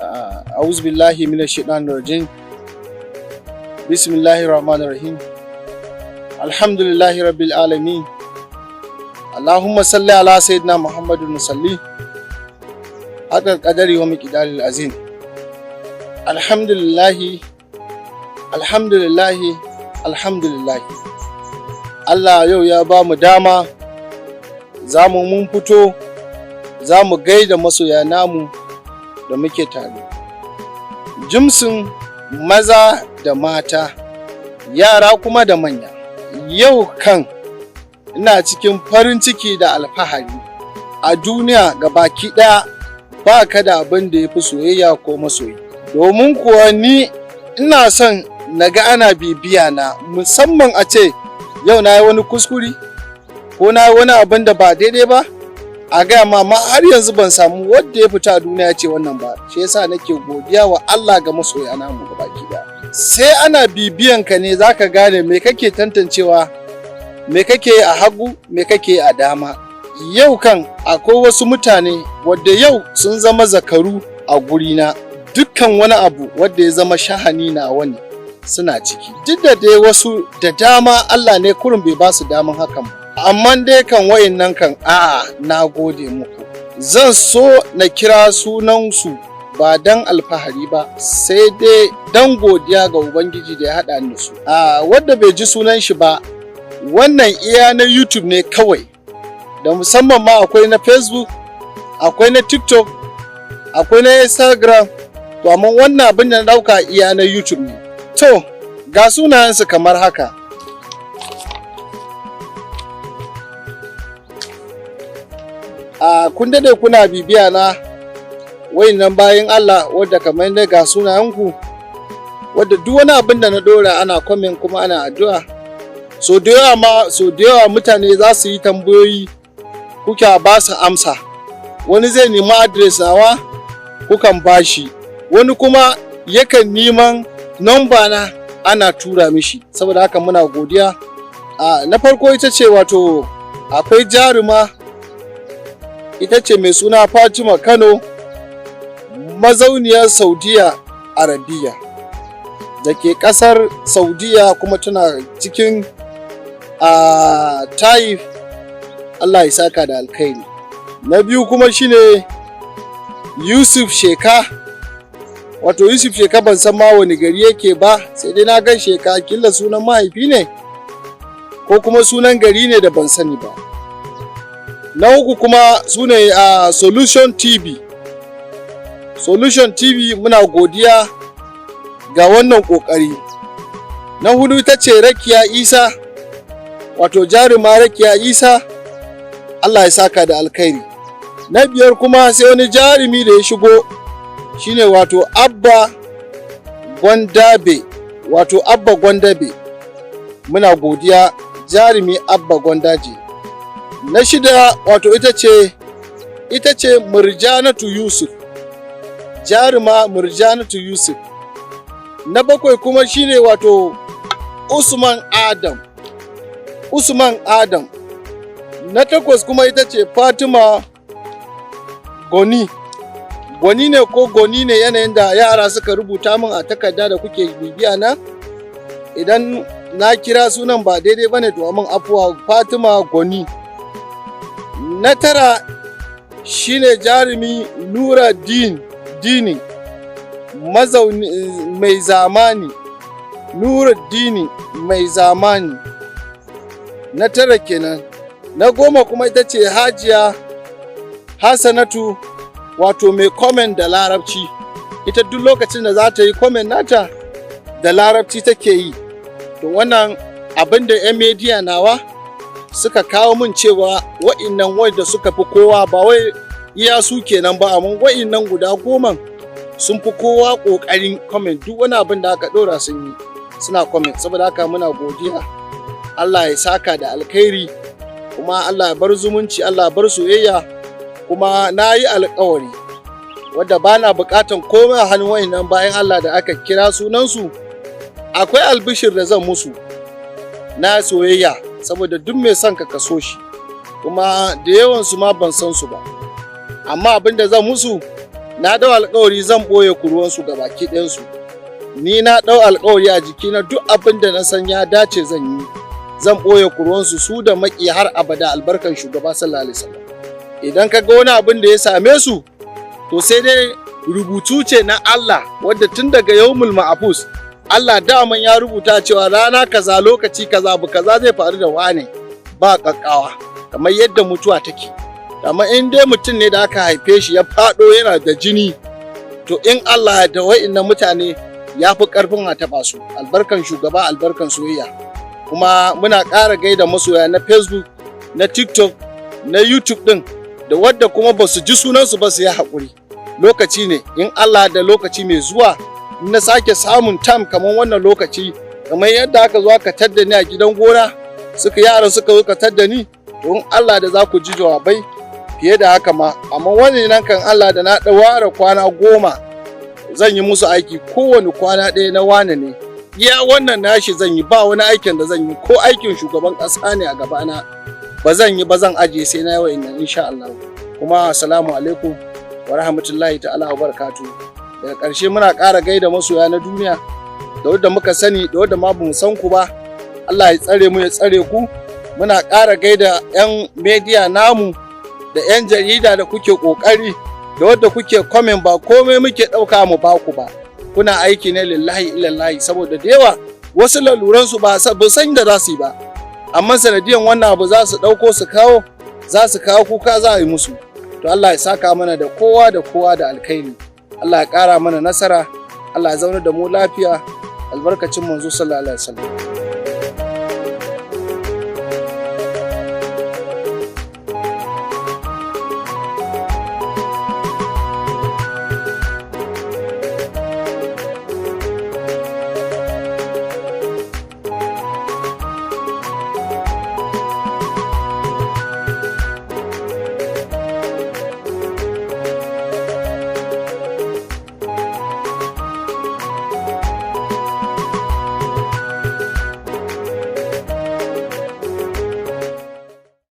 A'udhu billahi minash shaitanir rajim. Bismillahir rahmanir rahim. Alhamdulillahi rabbil alamin. Allahumma salli ala sayyidina Muhammadin musalli. Haƙar qadari wa miqdaril azim. Alhamdulillahi, alhamdulillahi, alhamdulillahi. Allah yau ya ba mu dama za mu mun fito za mu gaida masoya namu da muke tare. Jimsin maza da mata, yara kuma da manya. Yau kan ina cikin farin ciki da alfahari a duniya ga baki ɗaya, ba ka da abin da ya fi soyayya ko masoyi. Domin kuwa ni ina son na ga ana bibiya na, musamman a ce yau na yi wani kuskure ko na yi wani abin da ba daidai ba a gaya ma, amma har yanzu ban samu wadda ya fita a duniya ce wannan ba. Shi yasa nake godiya wa Allah ga masoya namu gabaki ɗaya. Sai ana bibiyan ka ne zaka gane me kake tantancewa, me kake a hagu, me kake a dama. Yau kan akwai wasu mutane wadda yau sun zama zakaru a gurina. Dukkan wani abu wadda ya zama shahani na wani suna ciki, duk da dai wasu da dama Allah ne kurin bai ba su daman hakan ba, amma dai kan wayannan kan a'a, na gode muku. Zan so na kira sunansu ba dan alfahari ba, sai dai dan godiya ga Ubangiji da ya haɗa ni da su. A wadda bai ji sunan shi ba, wannan iya na YouTube ne kawai, da musamman ma akwai na Facebook, akwai na TikTok, akwai na Instagram. To amma wannan abin da na ɗauka iya na YouTube ne. To ga sunayensu kamar haka. A kun dade kuna bibiya na, wayannan bayan Allah wadda kamar dai ga sunayenku, wadda duk wani abin da na dora ana comment kuma ana addu'a. So da yawa ma, so da yawa mutane za su yi tambayoyi, kuka ba su amsa. Wani zai nemi address nawa, kukan bashi. Wani kuma yakan neman number na, ana tura mishi. Saboda haka muna godiya. A na farko ita ce, wato akwai jaruma, ita ce mai suna Fatima Kano, mazauniyar Saudiya Arabiya, da ke kasar Saudiya, kuma tana cikin a Taif. Allah ya saka da alkhairi. Na biyu kuma shine Yusuf Sheka. Wato Yusuf Sheka, ban san ma wani gari yake ba, sai dai na gan Sheka, killa sunan mahaifi ne ko kuma sunan gari ne da ban sani ba. Na uku kuma su ne a Solution TV. Solution TV, muna godiya ga wannan ƙoƙari. Na hudu ita ce Rakiya Isa, wato jaruma Rakiya Isa, Allah ya saka da alkhairi. Na biyar kuma sai wani jarumi da ya shigo, shine wato Abba Gwandabe, wato Abba Gwandabe, muna godiya, jarumi Abba Gwandaje. Na shida wato ita ce Murjanatu Yusuf, jaruma Murjanatu Yusuf. Na bakwai kuma shine wato Usman Adam, Usman Adam. Na takwas kuma ita ce Fatima Goni. Goni ne ko Goni ne, yanayin da yara suka rubuta min a takarda da kuke bibiya na. Idan na kira sunan ba daidai bane, to min afuwa. Fatima Goni. Na tara shine jarumi Nura Din Dini, mazauni mai zamani, Nura Dini mai zamani. Na tara kenan. Na 10 kuma ita ce Hajiya Hassanatu, wato mai comment da Larabci. Ita duk lokacin da za ta yi comment nata, da Larabci take yi. To wannan abin da 'yan media nawa suka kawo min cewa wa'innan wanda suka fi kowa, ba wai iya su kenan ba, amma wa'innan guda 10 sun fi kowa ƙoƙarin comment. Duk wani abin da aka ɗora sun yi, suna comment. Saboda haka muna godiya, Allah ya saka da alkhairi, kuma Allah ya bar zumunci, Allah ya bar soyayya. Kuma na yi alkawari wadda ba na buƙatan komai a hannun wa'innan bayan Allah da aka kira sunansu, akwai albishir da zan musu na soyayya, saboda duk mai son ka kaso shi. Kuma da yawansu ma ban san su ba, amma abin da zan musu Na dau alkawari zan ɓoye kuruwansu ga baki ɗayansu. Ni na dau alkawari a jikina, duk abin da na san ya dace zan yi, zan ɓoye kuruwansu su da maki har abada, albarkan shugaba sallallahu alaihi wasallam. Idan ka ga wani abin da ya same su, to sai dai rubutu ce na Allah, wadda tun daga yawmul ma'afus Allah daman ya rubuta cewa rana kaza, lokaci kaza, abu kaza zai faru da wane, ba kakkawa, kamar yadda mutuwa take. Amma in dai mutum ne da aka haife shi ya faɗo yana da jini, to in Allah da wa'innan mutane ya fi ƙarfin a taɓa su, albarkan shugaba, albarkan soyayya. Kuma muna ƙara gaida masoya na Facebook, na TikTok, na YouTube ɗin, da wadda kuma ba su ji sunansu ba, su yi haƙuri, lokaci ne. In Allah da lokaci mai zuwa na sake samun time kamar wannan lokaci, kamar yadda aka zo aka tadda ni a gidan gona, suka yaran suka zo ka tadda ni, to in Allah da za ku ji jawabai fiye da haka ma. Amma wani nan kan Allah da na ware kwana 10 zan yi musu aiki, kowane kwana ɗaya na wane ne, iya wannan nashi zan yi, ba wani aikin da zan yi, ko aikin shugaban ƙasa ne a gabana ba zan yi ba, zan ajiye sai na yi wa'innan insha Allah. Kuma assalamu alaikum wa rahmatullahi ta'ala wa barakatuh. Daga ƙarshe muna ƙara gaida masoya na duniya, da wadda muka sani da wadda ma bamu san ku ba. Allah ya tsare mu ya tsare ku. Muna ƙara gaida 'yan media namu da 'yan jarida da kuke ƙoƙari, da wadda kuke comment. Ba komai muke ɗauka mu ba ku ba, kuna aiki ne lillahi ilallahi, saboda da yawa wasu laluransu ba san da za su yi ba, amma sanadiyan wannan abu za su ɗauko su kawo, za su kawo kuka, za a yi musu. To Allah ya saka mana da kowa da kowa da alkhairi, Allah ya ƙara mana nasara, Allah ya zauna da mu lafiya, albarkacin manzo sallallahu alaihi wasallam.